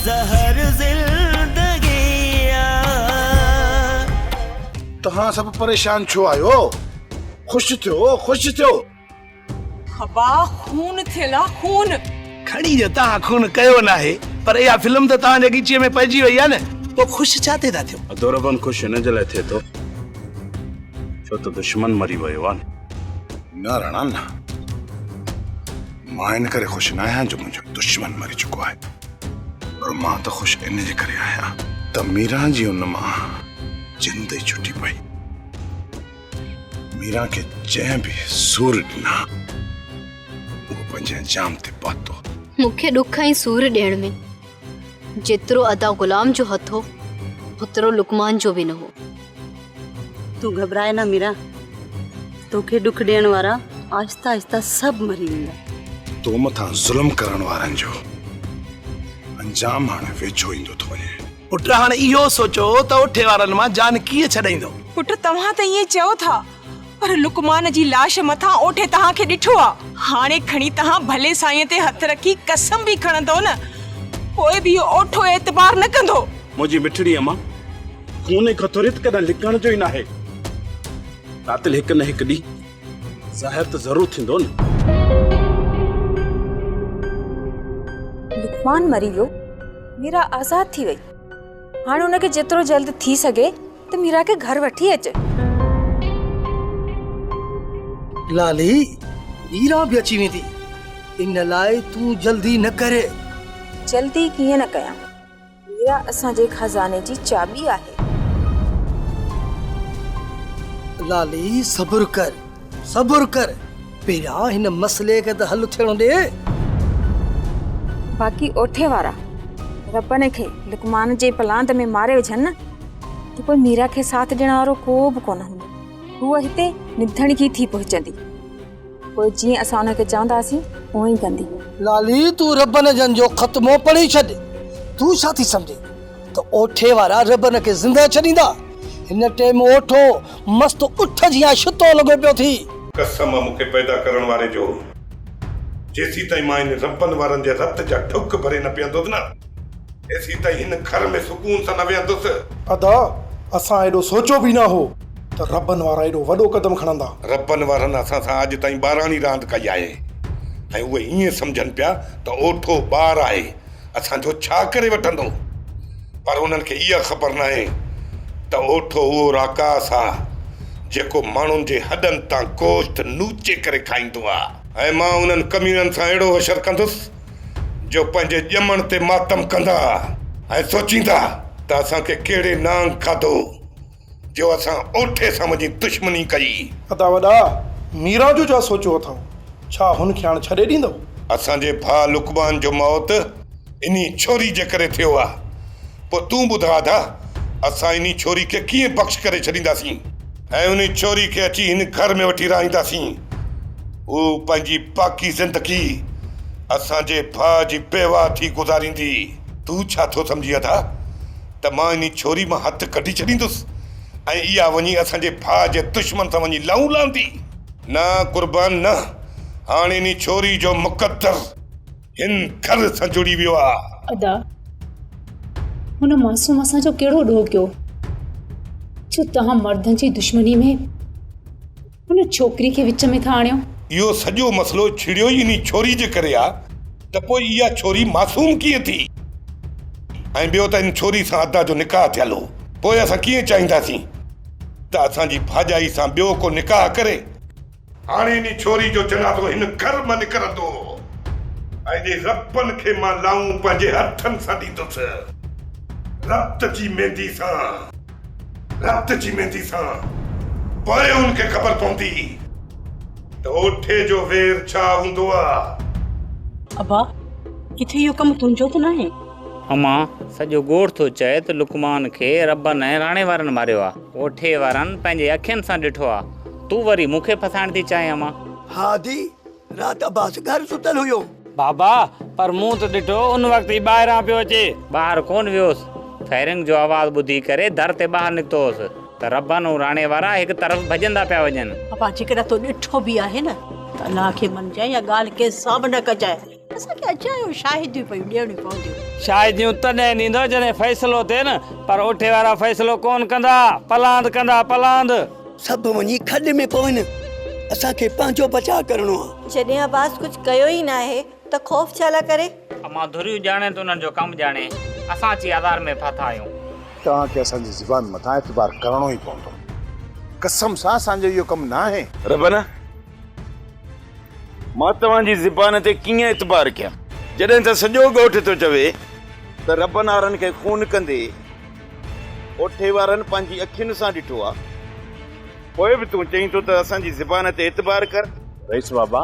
زهر زندگي آ. توهان سڀ پريشان ڇو آهيو؟ خوش ٿيو، خوش ٿيو. ابا خون ٿيل آ خون. کڻي جو توهان خون ڪيو ناهي پر اها فلم ته توهان جي ڳچيء ۾ پئجي وئي آهي نه پوء خوش ڇا تي ٿا ٿيو؟ ادو ربن خوش ان جي لاء ٿئي ٿو ڇو ته دشمن مري ويو آهي نه. نه راڻا نه مان ان ڪري خوش ناهيان جو منهنجو دشمن مري چڪو آهي پر مان ته خوش ان جي ڪري آهيان ته ميران جي ان مان جند ئي ڇٽي پئي. ميران کي جنهن به سور ڏنا، اهو پنهنجي انجام تي پهتو. مون کي ڏک ۽ سور ڏيڻ ۾ جيترو ادا غلام جو هٿ هو، اوترو لقمان جو به نه هو. تون گهٻراء نه ميران، توکي ڏک ڏيڻ وارا آهستي آهستي سڀ مري ويندا. تو مٿان ظلم ڪرڻ وارن جو انجام هاڻي ويجهو ايندو ٿو وڃي. پٽ هاڻ اهو سوچو ته اوٺي وارن مان جان ڪيئن ڇڏائيندؤ؟ پٽ توهان ته ائين چئو ٿا پر لقمان جي لاش مٿان اوٺي توهان کي ڏٺو آ. هاڻي کڻي توهان ڀلي سائين تي هٿ رکي قسم به کڻندؤ نه پوء به اهو اوٺو اعتبار نه ڪندو. منهنجي مٺڙي امان، خون ۽ کٿوريت ڪڏهن لڪڻ جو ئي ناهي. قاتل هڪ نه هڪ ڏينهن ظاهر ته ضرور ٿيندو نه. لقمان مري ويو. ميرا آزاد ٿي وئي. هاڻ هن کي جيترو جلد ٿي سگهي ته ميرا کي گهر وٺي اچ. لالي، ميرا به اچي ويندي، ان لاء تون جلدي نه ڪر. جلدي ڪيئن نه ڪيان، ميرا اسان جي خزاني جي چاٻي آهي. لالي، صبر ڪر، صبر ڪر، پهريان هن مسئلي کي ته حل ٿيڻ ڏي. باقي اوٺي وارا ربن کي لقمان جي پلاند ۾ ماري وجهن نه ته پوء ميرا کي ساٿ ڏيڻ وارو ڪو به ڪونه هوندو. هوء هتي نڌڻڪي ٿي پهچندي. پوء جيئن اسان ان کي چونداسين اونئن ئي ڪندي. لالي تون ربن جن جو ختمو پڙهي ڇڏ. تون ڇا ٿي سمجهين ته اوٺي وارا ربن کي زنده ڇڏيندا؟ هن ٽيم اوٺو مست اٺ جيان شتو لڳو پيو ٿي. قسم آ مون کي پيدا ڪرڻ واري جو، جيسيتائين مان هن ربن وارن جي رت جا ڍڪ ڀري نه پيئندس نه، ايسيتائين هن گهر ۾ سڪون سان نه ويهندس. ادا، اسان ايڏو سوچيو به نه هو ته ربن وارا ايڏو وڏو قدم کڻندا. ربن وارن اسان سان اڄ تائين ٻاراڻي راند ڪئي آهي ۽ اهي ائين سمجهن پيا ته اوٺو ٻار آهي، اسان جو ڇا ڪري وٺندو؟ پر انهن کي اها خبر ناهي ته اوٺو اهو راڪاس آ، جيڪو ماڻهن جي هڏن تان گوشت نوچي ڪري کائيندو آ. ۽ مان انهن ڪميڻن سان اهڙو حشر ڪندس، جو پنهنجي ڄمڻ تي ماتم ڪندا ۽ سوچيندا ته اسان کي ڪهڙي نانگ کاڌو، جو اسان اوٺي سان وڃي دشمني ڪئي. ادا وڏا، ميران جو ڇا سوچيو اٿئو؟ ڇا هن کي هاڻ ڇڏي ڏيندؤ؟ اسان جي ڀاء لقمان جو موت انهي ڇوري جي ڪري ٿيو آ. پوء تون ٻڌاء ادا، اسان انهي ڇوري کي ڪيئن بخش ڪري ڇڏينداسين ۽ انهي ڇوري کي اچي هن گهر ۾ وٺي رهائينداسين؟ هو پنهنجي باقي زندگي اسان جي ڀاء جي بيواهه ٿي گذاريندي. تون ڇا ٿو سمجهين ادا، ته مان انهي ڇوري مان هٿ ڪڍي ڇڏيندس ۽ اها وڃي اسان جي ڀاء جي دشمن سان وڃي لائون لهندي؟ نه قربان نه، هاڻ انهي ڇوري جو مقدر هن گهر سان جڙي ويو آ. ادا، هن معصوم اسان جو ڪهڙو ڏوهه ڪيو، جو توهان مردن جي دشمني ۾ هن ڇوڪري کي وچ ۾ ٿا آڻيو؟ اهو سڄو مسئلو ڇڙيو ئي انهي ڇوري جي ڪري آ ته پوء اها ڇوري معصوم ڪيئن ٿي؟ ۽ ٻيو ته ان ڇوري سان ادا جو نڪاح ٿيل هو، پوء اسان ڪيئن چاهينداسين ته اسان جي ڀاڄائي سان ٻيو ڪو نڪاح ڪري؟ هاڻي انهي ڇوري جو جنازو هن گهر مان نڪرندو ۽ انهي ربن کي مان لائون پنهنجي هٿن سان ڏيندس، رت جي ميندي سان، رت جي ميندي سان، پوء هن کي خبر پوندي ته اوٺي جو وير ڇا هوندو آ. ابا، ڪٿي اهو ڪم تنهنجو ته ناهي؟ امان، سڄو ڳوٺ ٿو چئي ته لقمان کي ربن ۽ راڻي وارن ماريو آ. اوٺي وارن پنهنجي اکين سان ڏٺو آ. تون وري مون کي ڦاسائڻ ٿي چاهين امان؟ ها ادي، رات عباس گهر ستل هيو. بابا، پر مون ته ڏٺو ان وقت هي ٻاهران پيو اچي. ٻاهر ڪونه ويوس. فائرنگ جو آواز ٻڌي ڪري در تي ٻاهر نڪتو هوس ته ربن ۽ راڻي وارا هڪ طرف ڀڄندا پيا وڃن. ابا، جيڪڏهن تو ڏٺو به آهي نه ته الله کي مڃجانء اها ڳالهه ڪنهن سان به نه ڪجانء. اسان کي اجايو شاهديون پيون ڏيڻيون پونديون. شاهديون تڏهن ڏيندو جڏهن فيصلو ٿئي نه، پر اوٺي وارا فيصلو ڪونه ڪندا، پلاند ڪندا پلاند. سڀ وڃي کڏ ۾ پون، اسان کي پنهنجو بچاء ڪرڻو آ. جڏهن عباس ڪجهه ڪيو ئي ناهي ته خوف ڇا لاء ڪري؟ امان ڌريون ڄاڻي ته انهن جو ڪم ڄاڻي، اسان اچي آزار ۾ ڦاٿا آهيون. توهان کي اسان جي زبان مٿان اعتبار ڪرڻو ئي پوندو. قسم سان اسان جو اهو ڪم ناهي. ربنا! مان توهان جي زبان تي ڪيئن اعتبار ڪيان، جڏهن ته سڄو ڳوٺ ٿو چوي ته ربن وارن کي خون ڪندي اوٺي وارن پنهنجي اکين سان ڏٺو آ، پوء به تون چئين ٿو ته اسان جي زبان تي اعتبار ڪر. رئيس بابا،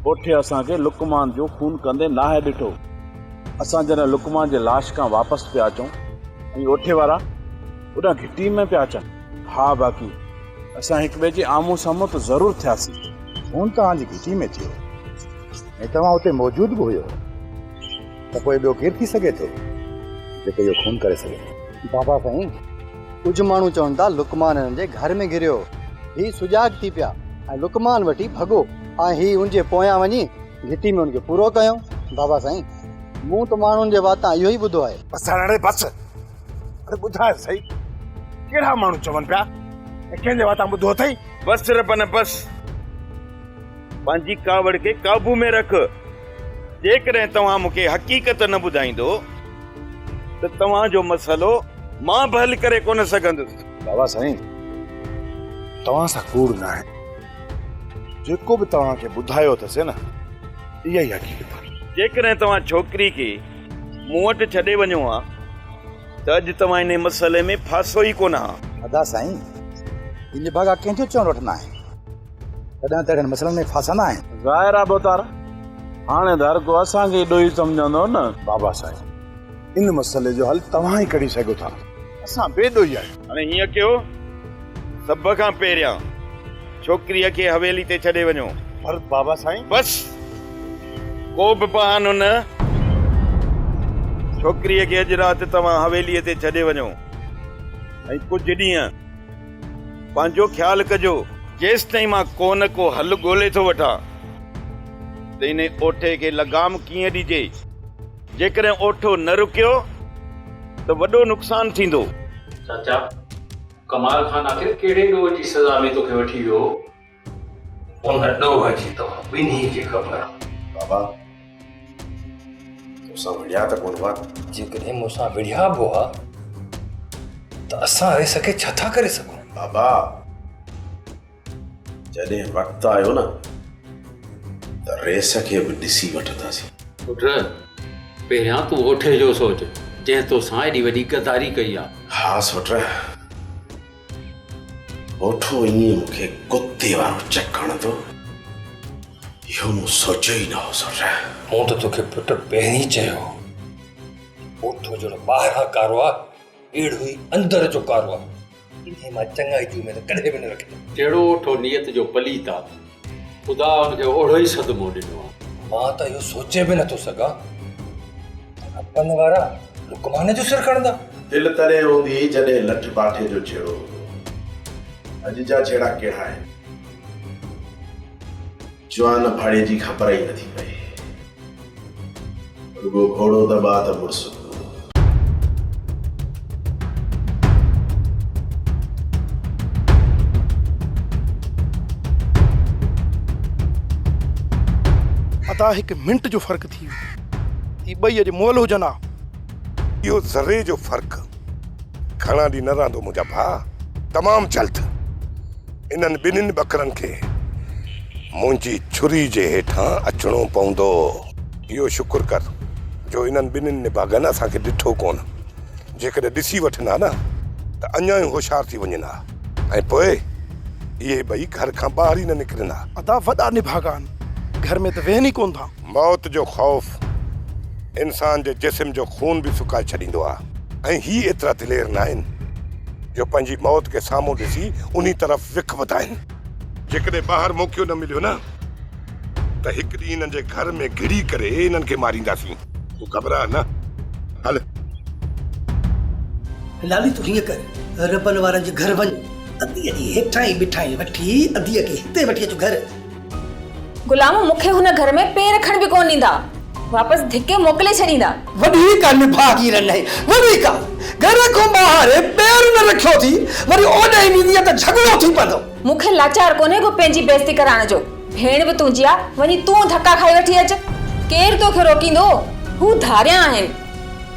اوٺي اسان کي لقمان جو خون ڪندي ناهي ڏٺو. اسان جڏهن لقمان جي لاش کان واپس پيا اچون ۽ اوٺي وارا اوڏانهن گهٽي ۾ پيا اچن. ها باقي اسان هڪ ٻئي جي آمهون سامهون ته ضرور ٿياسين. خون توهان جي گهٽي ۾ ٿيو ۽ توهان اتي موجود به هيو ته پوء ٻيو ڪير ٿي سگهي ٿو جيڪو اهو خون ڪري سگهي ٿو. بابا سائين، ڪجهه ماڻهو چون ٿا لقمان هنن جي گهر ۾ گهريو. هي سجاڳ ٿي پيا ۽ لقمان وٺي ڀڳو ۽ هي ان جي پويان وڃي گهٽي ۾ ان کي پورو ڪيائون. بابا سائين، مون ته ماڻهن جي واتان اهو ئي ٻڌو آهي. بس هاڻي اڙي بس. اڙي ٻڌاء سهي، ڪهڙا ماڻهو چون پيا ۽ ڪنهن جي واتان ٻڌو اٿئي؟ بس ربن بس، پنهنجي ڪاوڙ کي قابو ۾ رک. جيڪڏهن توهان مون کي حقيقت نه ٻڌائيندو ته توهان جو مسئلو مان به حل ڪري ڪونه سگهندس. بابا سائين، توهان سان ڪوڙ ناهي. جيڪو به توهان کي ٻڌايو اٿس نه، اها ئي حقيقت آهي. جيڪڏهن توهان ڇوڪري کي مون وٽ ڇڏي وڃو ها ته اڄ توهان انهي مسئلي ۾ ڦاسو ئي ڪونه ها. ادا سائين، هي نڀاڳا ڪنهن جو چوڻ وٺندا آهن، تڏهن ته اهڙن مسئلن ۾ ڦاسندا آهن. ظاهر آ ڀوتار، هاڻي ته هر ڪو اسان کي ئي ڏوهي سمجهندو نه. بابا سائين، ان مسئلي جو حل توهان ئي ڪڍي سگهو ٿا. اسان بي ڏوهي آهيون. هاڻي هيئن ڪيو، سڀ کان پهريان ڇوڪريء کي حويلي تي ڇڏي وڃو. پر بابا سائين. بس! ڪو به بهانو نه. ڇوڪريء کي اڄ رات توهان حويليء تي ڇڏي وڃو ۽ ڪجهه ڏينهن پنهنجو خيال ڪجو. جيستائين مان ڪو نه ڪو حل ڳولي ٿو وٺان ته انهي اوٺي کي لغام ڪيئن ڏجي. جيڪڏهن اوٺو نه رڪيو ته وڏو نقصان ٿيندو. چاچا، ڪمال خان آخر ڪهڙي ڏوهه جي سزا ۾ توکي وٺي ويو هو؟ ان ڏوهه جي توهان ٻنهي کي خبر آ. بابا، توسان وڙهيا ته ڪونه هئا؟ جيڪڏهن مون سان وڙهيا به هئا ته اسان رئيس کي ڇا ٿا ڪري سگهون؟ بابا، جڏهن وقت آيو نه ته ريس کي به ڏسي وٺنداسين. پٽ، پهريان تون اوٺي جو سوچ، جنهن توسان ايڏي وڏي غداري ڪئي آ. ها سوٽ، اوٺو ائين مون کي ڪتي وارو چڪ هڻندو، اهو مون سوچيو ئي نه هو سوٽ. مون ته توکي پٽ پهرين چيو هو، اوٺو جهڙو ٻاهران ڪارو آ، اهڙو ئي اندر جو ڪارو آ. انهيء مان چڱائي جي اميد ڪڏهن به نه رکجي. جهڙو اوٺو نيت جو پليت آ، خدا ان کي اوهڙو ئي صدمو ڏنو آ. مان ته اهو سوچي به نٿو سگهان ته ربن وارا لقمان جو سر کڻندا. دل تڏهن هوندي جڏهن لٺ باٺي جو جهيڙو هوندو. اڄ جا جهيڙا ڪهڙا آهن؟ جوان ڀاڙي جي خبر ئي نٿي پئي. رڳو گهوڙو دٻا ته مڙس پورو. ادا هڪ منٽ جو فرق ٿي ويو. هي ٻئي اڄ مئل هجن ها. اهو ذري جو فرق گهڻا ڏينهن نه رهندو منهنجا ڀاء. تمام جلد انهن ٻنهين ٻڪرن کي منهنجي ڇري جي هيٺان اچڻو پوندو. اهو شڪر ڪر جو انهن ٻنهين نڀاڳن اسان کي ڏٺو ڪونه. جيڪڏهن ڏسي وٺن ها نه ته اڃا ئي هوشيار ٿي وڃن ها ۽ پوء اهي ٻئي گهر کان ٻاهر ئي نه نڪرن ها. ادا وڏا نڀاڳا آهن، گهر ۾ ته ويهن ئي ڪونه ٿا. موت جو خوف انسان جي جسم جو خون به سڪائي ڇڏيندو آهي ۽ هي ايترا دلير ناهن جو پنهنجي موت کي سامهون ڏسي انهي طرف وک وڌائين. جيڪڏهن ٻاهر موقعو نه مليو نه ته هڪ ڏينهن انهن جي گهر ۾ گهڙي ڪري انهن کي مارينداسين. تون گهٻراء نه. هل. لالي تون هيئن ڪر، ربن وارن جي گهر وڃ، اديء جي هيٺائين بيٺائين وٺي اديء کي هتي وٺي اچ گهر. غلام مون کي هن گهر ۾ پير رکڻ به ڪونه ڏيندا. واپس ڌڪي موڪلي ڇڏيندا. وڏي ڪا نڀاڳي رن آهين، وڏي ڪا. گهر کان ٻاهر پير نه رکيو ٿي، وري اوڏانهن ويندينء ته جهڳڙو ٿي پوندو. مون کي لاچار ڪونهي ڪو پنهنجي بيعزتي ڪرائڻ جو. ڀيڻ به تنهنجي آ، وڃي تون ڌڪا کائي وٺي اچ. ڪير توکي روڪيندو؟ هو ڌاريان آهن.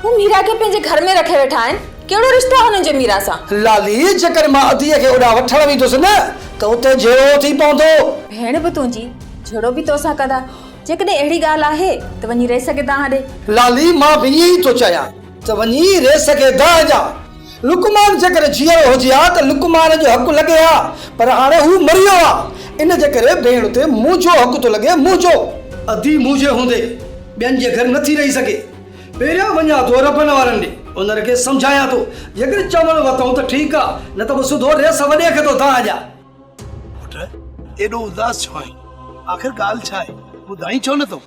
هو ميرا کي پنهنجي گهر ۾ رکي ويٺا آهن. ڪهڙو رشتو آ هنن جو ميرا سان؟ لالي، جيڪڏهن مان اديء کي اوڏانهن وٺڻ ويندس نه ته اتي جهيڙو ٿي پوندو. ڀيڻ به تنهنجي، جهيڙو به توسان ڪندا. جيڪڏهن اهڙي ڳالهه آهي ته وڃي رئيس کي دانهن ڏي. لالي، مان به ائين ئي ٿو چاهيان ته وڃي رئيس کي دانهن ڏيان. لقمان جيڪڏهن جيئرو هجي ها ته لقمان جو حق لڳي ها، پر هاڻي هو مري ويو آ، ان جي ڪري ڀيڻ تي منهنجو حق ٿو لڳي، منهنجو. ادي منهنجي هوندي ٻين جي گهر نٿي رهي سگهي. پهريان وڃان ٿو ربن وارن ڏي، انهن کي سمجهايان ٿو. جيڪڏهن چوڻ وتئون ته ٺيڪ آ، نه ته پوء سڌو رئيس وڏي کي ٿو دانهن ڏيان. پٽ، ايڏو اداس ڇو آهين؟ آخر ڳالهه ڇا آهي؟ ٻڌائين ڇو نه ٿو؟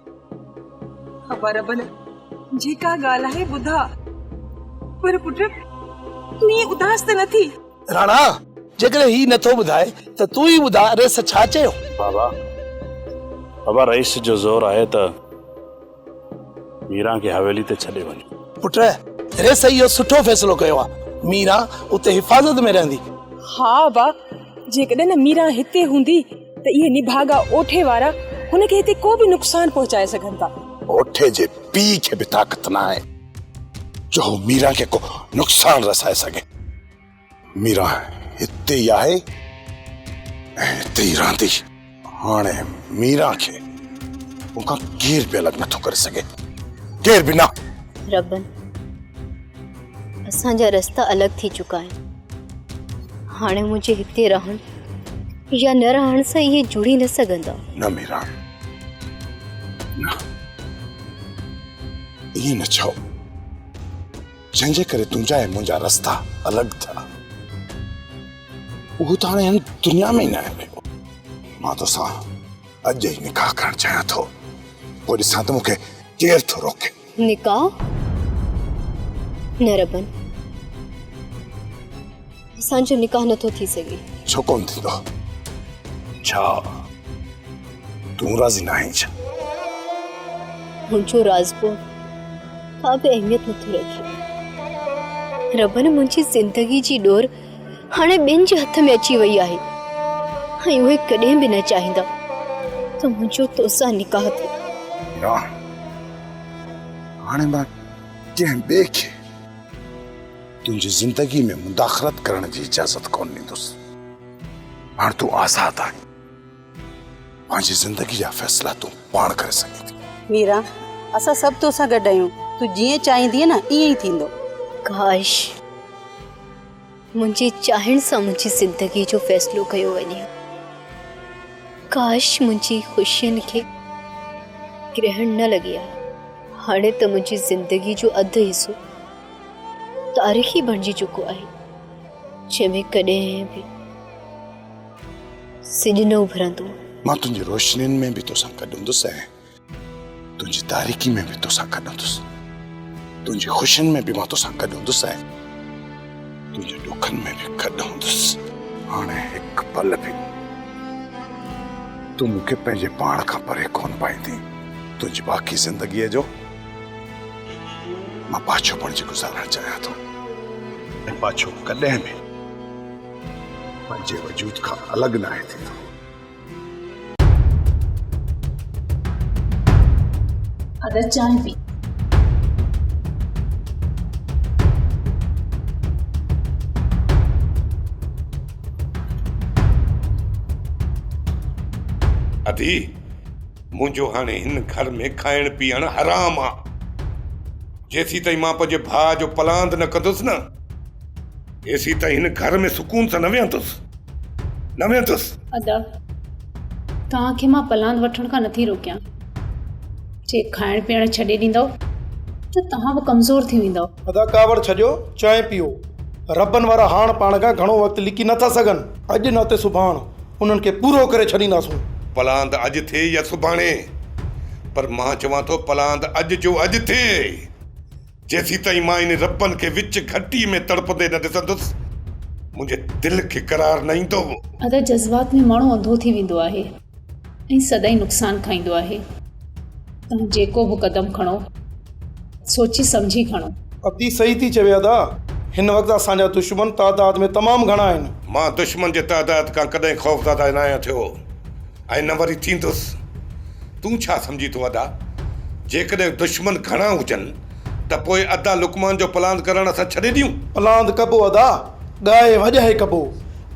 ابا ربن، جيڪا ڳالهه آهي ٻڌاء. پر پٽ، تون ائين اداس ته نه ٿي. راڻا، جيڪڏهن هي نه ٿو ٻڌائي ته تون ئي ٻڌاء رئيس ڇا چيو؟ بابا، بابا رئيس جو زور آهي ته ميران کي حويلي تي ڇڏي وڃو. پٽ، ريس اهو سٺو فيصلو ڪيو آ. ميران اتي حفاظت ۾ رهندي. ها ابا، جيڪڏهن نه ميران هتي هوندي ته اهي نڀاڳا اوٺي وارا هن کي هتي ڪو به نقصان پهچائي سگهن ٿا. اوٺي جي پيء کي به طاقت ناهي جو هو ميران کي ڪو نقصان رسائي سگهي. ميران هتي ئي آهي ۽ هتي ئي رهندي. هاڻي ميران کي مون کان ڪير به الڳ نٿو ڪري سگهي، ڪير به نه. ربن، اسان جا رستا الڳ ٿي چڪا آهن. هاڻي منهنجي هتي رهڻ يا نه رهڻ سان اهي جڙي نه سگهندا. نه ميران، نه، ائين نه چئو. جنهن جي ڪري تنهنجا ۽ منهنجا رستا الڳ ٿيا، اهو ته هاڻي هن دنيا ۾ ئي ناهي رهيو. مان توسان اڄ ئي نڪاح ڪرڻ چاهيان ٿو، پوء ڏسان ته مون کي ڪير ٿو روڪي. نڪاح؟ نه ربن، اسان جو نڪاح نٿو ٿي سگهي. ڇو ڪونه ٿيندو؟ ڇا تون راضي ناهين ڇا؟ منهنجو راضپو ڪا به اهميت نٿو رکي. ربن منهنجي زندگي جي ڏور هاڻي ٻين جي هٿ ۾ اچي وئي آهي ۽ اهي ڪڏهن به نه چاهيندا ته منهنجو توسان نڪاح ٿئي. نه، هاڻي مان ڪنهن ٻئي کي تنهنجي زندگي ۾ مداخلت ڪرڻ جي اجازت ڪونه ڏيندس. هاڻ تون آزاد آهين. پنهنجي زندگي جا فيصلا تون پاڻ ڪري سگهين ٿي. ميرا، اسان سڀ توسان گڏ آهيون. تون جيئن چاهيندينء نه ائين ئي ٿيندو. ڪاش! منهنجي چاهڻ سان منهنجي زندگي جو فيصلو ڪيو وڃي ها. ڪاش! منهنجي خوشين کي گرهڻ نه لڳي ها. هاڻي ته منهنجي زندگي جو اڌ حصو تاريخي بڻجي چڪو آهي، جنهن ۾ ڪڏهن به سج نه اڀرندو. مان تنهنجي روشنين ۾ به توسان گڏ هوندس ۽ تنهنجي تاريڪي ۾ به توسان گڏ هوندس. تنهنجي خوشين ۾ به مان توسان گڏ هوندس ۽ تنهنجي ڏکن ۾ به گڏ هوندس. هاڻي هڪ پل به تون مون کي پنهنجي پاڻ کان پري ڪونه پائيندين. تنهنجي باقي زندگيء جو مان پاڇو بڻجي گذارڻ چاهيان ٿو ۽ پاڇو ڪڏهن به پنهنجي وجود کان الڳ ناهي ٿيندو. ادا چانهه پي. ادي منهنجو هاڻي هن گهر ۾ کائڻ پيئڻ حرام آ. جيسيتائين مان پنهنجي ڀاء جو پلاند نه ڪندس نه، ايسيتائين هن گهر ۾ سڪون سان نه ويهندس، نه ويهندس. ادا، توهان کي مان پلاند وٺڻ کان نٿي روڪيان. جي کائڻ پيئڻ ڇڏي ڏيندؤ ته توهان به ڪمزور ٿي ويندؤ. ادا ڪاوڙ ڇڏيو، چانهه پيئو. ربن وارا هاڻ پاڻ کان گهڻو وقت لڪي نٿا سگهن. اڄ نه ته سڀاڻ انهن کي پورو ڪري ڇڏينداسون. پلاند اڄ ٿئي يا سڀاڻي، پر مان چوان ٿو پلاند اڄ جو اڄ ٿئي. جيسيتائين مان ان ربن کي وچ گهٽي ۾ تڙپندي نه ڏسندس، منهنجي دل کي قرار نه ايندو. ادا جذبات ۾ ماڻهو انڌو ٿي ويندو آهي ۽ سدائين نقصان کائيندو آهي. توهان جيڪو به قدم کڻو، سوچي سمجهي کڻو. ادي صحيح ٿي چوي ادا، هن وقت اسان جا دشمن تعداد ۾ تمام گهڻا آهن. مان دشمن جي تعداد کان ڪڏهن خوفزده ناهيان ٿيو ۽ نه وري ٿيندس. تون ڇا سمجهين ٿو ادا؟ جيڪڏهن دشمن گهڻا هجن ته پوء ادا لقمان جو پلاند ڪرڻ اسان ڇڏي ڏيون؟ پلاند ڪبو ادا، ڳائي وڄائي ڪبو.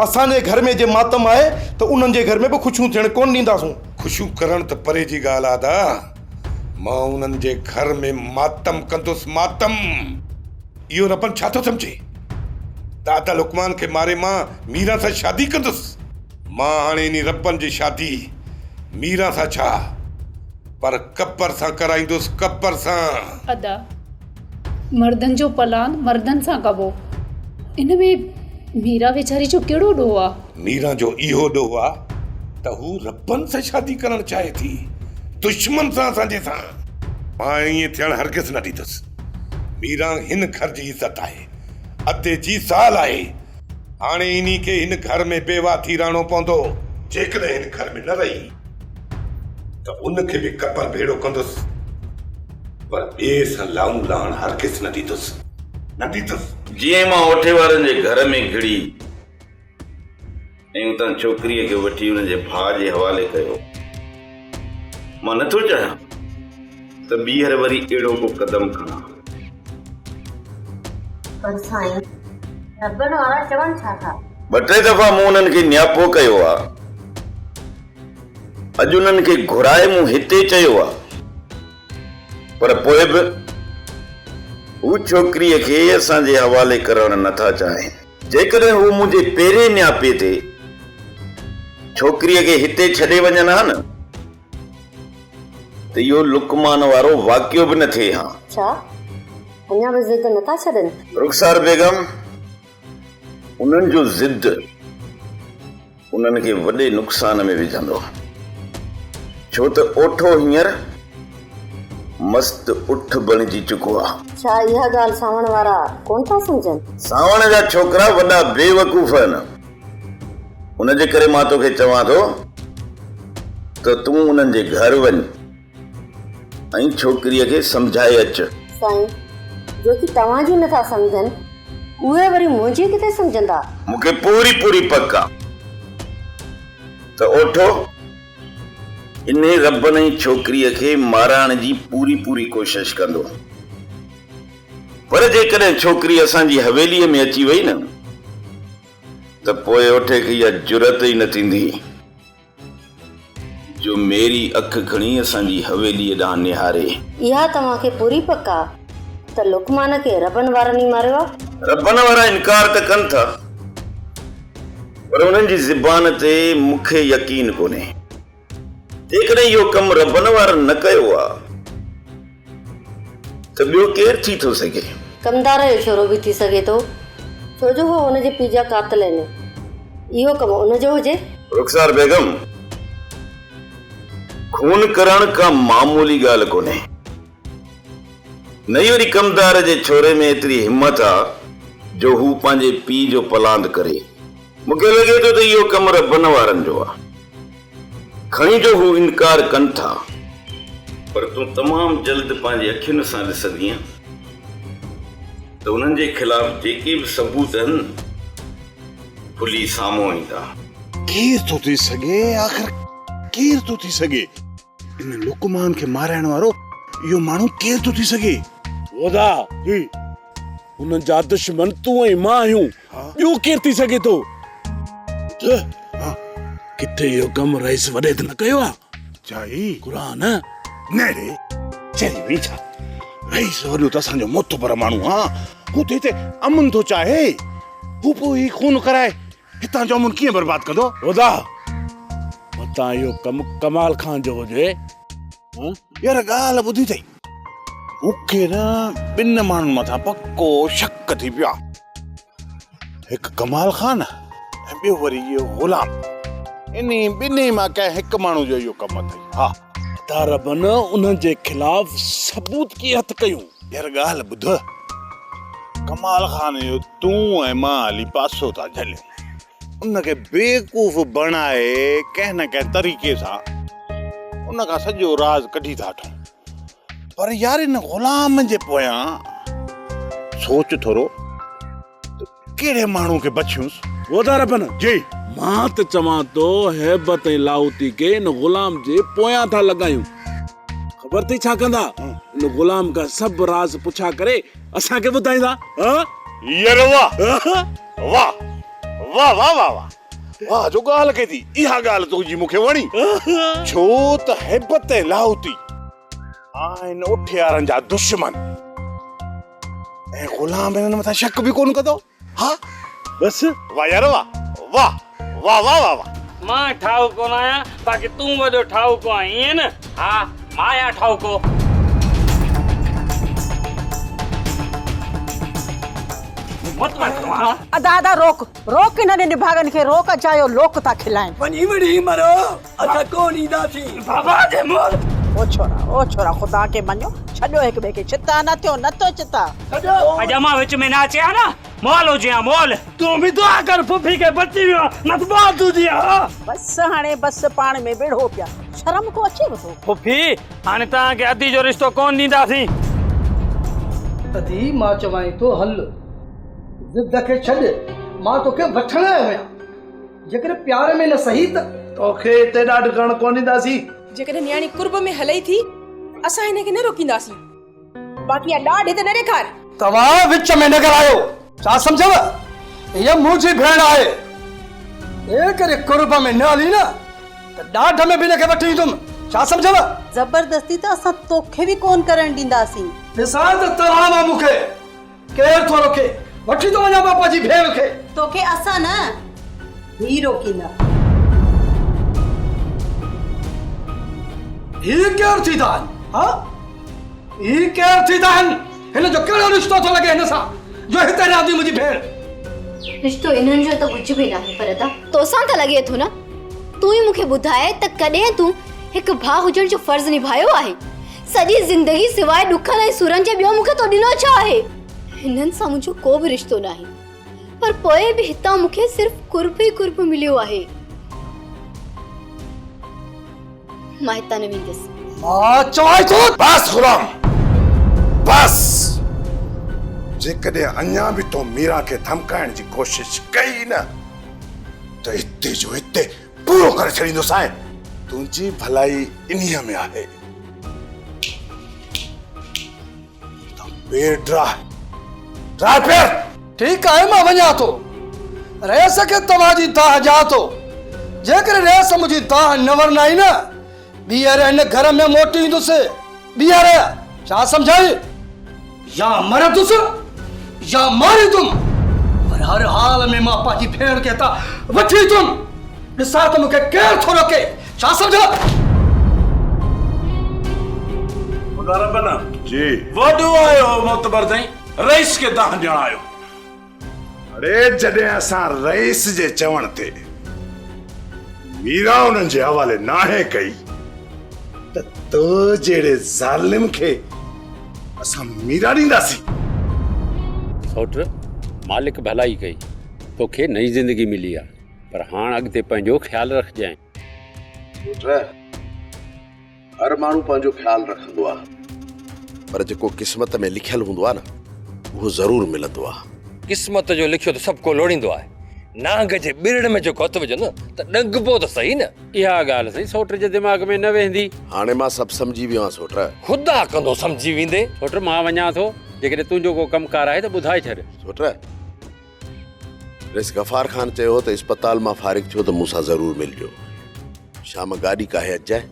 اسان جي گهر ۾ جي ماتم آهي ته انهن جي گهر ۾ به خوشيون ٿيڻ ڪونه ڏينداسون. خوشيون ڪرڻ ته پري جي ڳالهه آ ادا، مان انهن جي گهر ۾ ماتم ڪندس ماتم. اهو ربن ڇا ٿو سمجهي ته ادا لقمان کي ماري مان ميران سان شادي ڪندس. مان هاڻي انهي ربن جي شادي ميران سان ڇا پر ڪبر سان ڪرائيندس ڪبر سان. ادا مردن جو پلاند مردن سان ڪبو. ان ۾ ميران ويچاري جو ڪهڙو ڏوهه آ؟ ميران جو اهو ڏوهه آ ته هو ربن سان شادي ڪرڻ چاهي ٿي، دشمن سان اسان جي سان. مان ائين ٿيڻ هرگز نه ڏيندس. ميران هن گهر جي عزت آهي، ادي جي زال آهي. هاڻي انهي کي هن گهر ۾ بيواهه ٿي رهڻو پوندو. جيڪڏهن هن گهر ۾ نه رهي ته ان کي به قبر ڀيڙو ڪندس، پر ٻئي سان لائون لاهڻ هرگز نه ڏيندس، نه ڏيندس. جيئن مان اوٺي وارن جي گهر ۾ گهڙي ۽ اتان ڇوڪريء کي وٺي ان جي ڀاء جي حوالي ڪيو. مان نٿو چاهيان ته ٻيهر وري اهڙو ڪو قدم کڻان. پر سائين، ربن وارا چون ڇا ٿا؟ ٻه ٽي دفعا مون انهن کي نياپو ڪيو آ. اڄ انهن کي گهرائي مون هتي چيو آ. پر پوء به هو ڇوڪريء کي اسان جي حوالي ڪرڻ نٿا چاهين. جيڪڏهن هو منهنجي پهرين نياپي تي ڇوڪريء کي هتي ڇڏي وڃن ها نه ته اهو لقمان وارو واقعو به نه ٿئي ها. ڇا؟ اڃا به ضد نٿا ڇڏن؟ رخسار بيگم، انهن جو ضد انهن کي وڏي نقصان ۾ وجهندو، ڇو ته اوٺو هينئر مست اٺ بڻجي چڪو آ. ڇا اها ڳالهه سانوڻ وارا ڪونه ٿا سمجهن؟ سانوڻ جا ڇوڪرا وڏا بيوقوف آهن، ان جي ڪري مان توکي چوان ٿو ته تون انهن جي گهر وڃ. ۽ ڇوڪريء کي سمجهائي اچ. سائين، جيڪي توهان جي نٿا سمجهن، اهي وري منهنجي ڪٿي سمجهندا؟ مون کي پوري پوري پڪ آ ته اوٺو انهي ربن ۽ ڇوڪريء کي مارائڻ جي پوري پوري ڪوشش ڪندو. پر جيڪڏهن ڇوڪري اسان جي حويليء ۾ اچي وئي نه ته پوء اوٺي کي اها جرئت ئي نه ٿيندي. جو ميري اک کڻي اسان جي حويليء ڏانهن نهاري. اها توهان کي پوري پڪ آ ته لقمان کي ربن وارن ئي ماريو آ؟ ربن وارا انڪار ته ڪن ٿا، پر انهن جي زبان تي مون کي يقين ڪونهي. جيڪڏهن اهو ڪم ربن وارن نه ڪيو آ ته ٻيو ڪير ٿي ٿو سگهي؟ ڪمدار جو ڇورو به ٿي سگهي ٿو، ڇو جو هو هن جي پيء جا قاتل آهن. اهو ڪم ان جو هجي؟ رخسار بيگم، خون ڪرڻ ڪا معمولي ڳالهه ڪونهي. نه ئي وري ڪمدار جي ڇوري ۾ ايتري همت آ جو هو پنهنجي پيء جو پلاند ڪري. مون کي لڳي ٿو ته اهو ڪم ربن وارن جو آ. کڻي جو هو انڪار ڪن ٿا. پر تون تمام جلد پنهنجي اکين سان ڏسندينء ته انهن جي خلاف جيڪي به ثبوت آهن، کلي سامهون ايندا. ڪير ٿو ٿي سگهي؟ آخر ڪير ٿو ٿي سگهي؟ ان لقمان کي مارائڻ وارو اهو ماڻهو ڪير ٿو ٿي سگهي؟ ودا، انهن جا دشمن تون ۽ مان آهيون، ٻيو ڪير ٿي سگهي ٿو؟ ڪٿي اهو ڪم رئيس وڏي ته نه ڪيو آ؟ چائي قرآن نه ري چري وئين ڇا؟ رئيس وڏو ته اسان جو معتبر ماڻهو آ، هو ته هتي امن ٿو چاهي، هو پوء هي خون ڪرائي هتان جو امن ڪيئن برباد ڪندو؟ خدا متان اهو ڪم ڪمال خان جو هجي. يار ڳالهه ٻڌي اٿئي، مون کي نه ٻن ماڻهن مٿان پڪو شڪ ٿي پيو آ. هڪ ڪمال خان ۽ ٻيو وري اهو غلام. انهي ٻنهي مان ڪنهن هڪ ماڻهو جو اهو ڪم اٿئي. ها. ادا ربن انهن جي خلاف ثبوت ڪيئن هٿ ڪيون؟ يار ڳالهه ٻڌ. ڪمال خان جو تون ۽ مان هلي پاسو ٿا جهليون. ان کي بيوقوف بڻائي ڪنهن نه ڪنهن طريقي سان ان کان سڄو راز ڪڍي ٿا وٺون. پر يار ان غلام جي پويان سوچ ٿورو ته ڪهڙي ماڻهو کي بڇيونس. وڌا ربن. جي. مان ته چوان ٿو هيبت ۽ لاهوتي کي ان غلام جي پويان ٿا لڳايون. خبر اٿئي ڇا ڪندا؟ ان غلام کان سڀ راز پڇا ڪري اسان کي ٻڌائيندا. ها؟ يار واه واه واه واه واه واه واه جو ڳالهه ڪئي ٿي. اها ڳالهه تنهنجي مون کي وڻي. ڇو ته هيبت ۽ لاهوتي آهن اٺيارن جا دشمن ۽ غلام هنن مٿان شڪ به ڪونه ڪندو. ها بس. واه يار واه واه واه واه واه واه. مان ٺاهوڪو نه آهيان باقي تون وڏو ٺاهوڪو آهين ائين نه؟ ها مان آهيان ٺاهوڪو. ادا ادا روڪ روڪ انهن نڀاڳن کي روڪ اجايو لوڪ ٿا کلائن. وڃي وڙهي مرو اسان ڪون اينداسين. بابا جي مول. او ڇورا او ڇورا خدا کي مڃو ڇڏيو هڪ ٻئي کي ڇتا نه ٿيو نه ٿيو ڇتا. اڄ امان وچ ۾ نه اچي ها نه مول هجي ها مول. تون به دعا ڪر ڦڦي کي بچي ويو آ نه ته مول تنهنجي ها. بس هاڻي بس پاڻ ۾ وڙهو پيا شرم ڪو اچيو ٿو. ڦڦي هاڻي توهان کي ادي جو رشتو ڪون ڏينداسين. ادي مان چوانء ٿو هل ضد کي ڇڏ مان توکي وٺڻ آيو آهيان. جيڪڏهن پيار ۾ نه سهي ته. توکي هتي ڏاڍ ڪرڻ ڪونه ڏينداسين. جيڪڏهن نياڻي قرب ۾ هلئي ٿي، اسان هن کي نه روڪينداسين. باقي اها ڏاڍ هتي نه ڏيکار. توهان وچ ۾ نه ڳالهايو. ڇا سمجهيو؟ هيء منهنجي ڀيڻ آهي. جيڪڏهن قرب ۾ نه هلي نه ته ڏاڍ ۾ به هن کي وٺي ايندم. ڇا سمجهيو؟ زبردستي ته اسان توکي به ڪونه ڪرڻ ڏينداسين. ڏسان ته توهان مان مون کي ڪير ٿو روڪي؟ وٺي ٿو وڃان مان پنهنجي ڀيڻ کي. توکي اسان نه، هي روڪيندا. هي ڪير ٿيندا آهن؟ ها؟ هي ڪير ٿيندا آهن؟ هن جو ڪهڙو رشتو ٿو لڳي هن سان جو هتي رهندي منهنجي ڀيڻ؟ رشتو انهن جو ته ڪجهه به ناهي پر ادا توسان ته لڳي ٿو نه. تون ئي مون کي ٻڌاء ته ڪڏهن تون هڪ ڀاء هجڻ جو فرض نڀايو آهي؟ سڄي زندگي سواء ڏکن ۽ سورن جي ٻيو مون کي تو ڏنو ڇا آهي؟ هنن سان منهنجو ڪو به رشتو ناهي پر پوء به هتان مون کي صرف قرب ئي قرب مليو آهي. مان هتان نه ويندس. مان چوانء ٿو. بس غلام بس! جيڪڏهن اڃا به تو ميران کي ڌمڪائڻ جي ڪوشش ڪئي نه ته هتي جو هتي پورو ڪري ڇڏيندوسانء. تنهنجي ڀلائي انهيء ۾ آهي ته پير ڊراء، ڊراء پير! ٺيڪ آهي مان وڃان ٿو. رئيس کي توهان جي دانهن ڏيان ٿو. جيڪڏهن رئيس منهنجي دانهن نه ورنائي نه، ٻيهر هن گهر ۾ موٽي ايندس. ٻيهر! ڇا سمجهئي؟ يا مرندس يا ماريندم، پر هر حال ۾ مان پنهنجي ڀيڻ کي هتان وٺي ايندم. ڏسان ته مون کي ڪير ٿو روڪي. ڇا سمجهيو؟ خدا ربنا. جي. وڏو آيو هو معتبر سائين، رئيس کي دانهن ڏيڻ آيو. اڙي جڏهن اسان رئيس جي چوڻ تي ميرا انهن جي حوالي ناهي ڪئي ته تو جهڙي ظالم کي اسان ميرا ڏينداسين. سئوٽ، مالڪ ڀلائي ڪئي، توکي نئين زندگي ملي آ، پر هاڻ اڳتي پنهنجو خيال رکجانء. سئوٽ، هر ماڻهو پنهنجو خيال رکندو آ پر جيڪو قسمت ۾ لکيل هوندو آ نه اهو ضرور ملندو آ. قسمت جو لکيو ته سڀ ڪو لوڙيندو آهي. نانگ جي ٻرڙ ۾ جيڪو هٿ وجهندو ته ڏنگبو ته سهي نه. اها ڳالهه سائين سئوٽ جي دماغ ۾ نه ويهندي. هاڻي مان سڀ سمجهي ويو آهيان سئوٽ. خدا ڪندو سمجهي ويندين. سئوٽ مان وڃان ٿو، جيڪڏهن تنهنجو ڪو ڪم ڪار آهي ته ٻڌائي ڇڏ. سئوٽ، رئيس غفار خان چيو هو ته اسپتال مان فارغ ٿيو ته مون سان ضرور ملجو. شام گاڏي ڪاهي اچجانء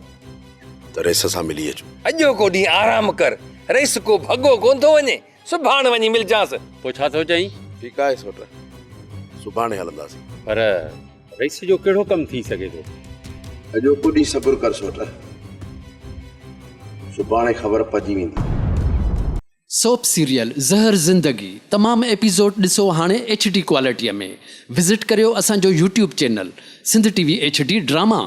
ته رئيس سان ملي اچون. اڄوڪو ڏينهن آرام ڪر، رئيس ڪو ڀڳو ڪونه ٿو وڃي، سڀاڻ وڃي ملجانس. پوء ڇا ٿو چئين؟ ٺيڪ آهي سوٽ، سڀاڻي هلنداسين. پر رئيس جو ڪهڙو ڪم ٿي سگهي ٿو؟ اڄوڪو ڏينهن صبر ڪر سوٽ، سڀاڻي خبر پئجي ويندي. سوپ سيريل زهر زندگي تمام ايپيسوڊ ڏسو هاڻي ايڇ ڊي ڪوالٽي ۾ وزٽ ڪريو اسان جو YouTube channel Sindh T V H D drama.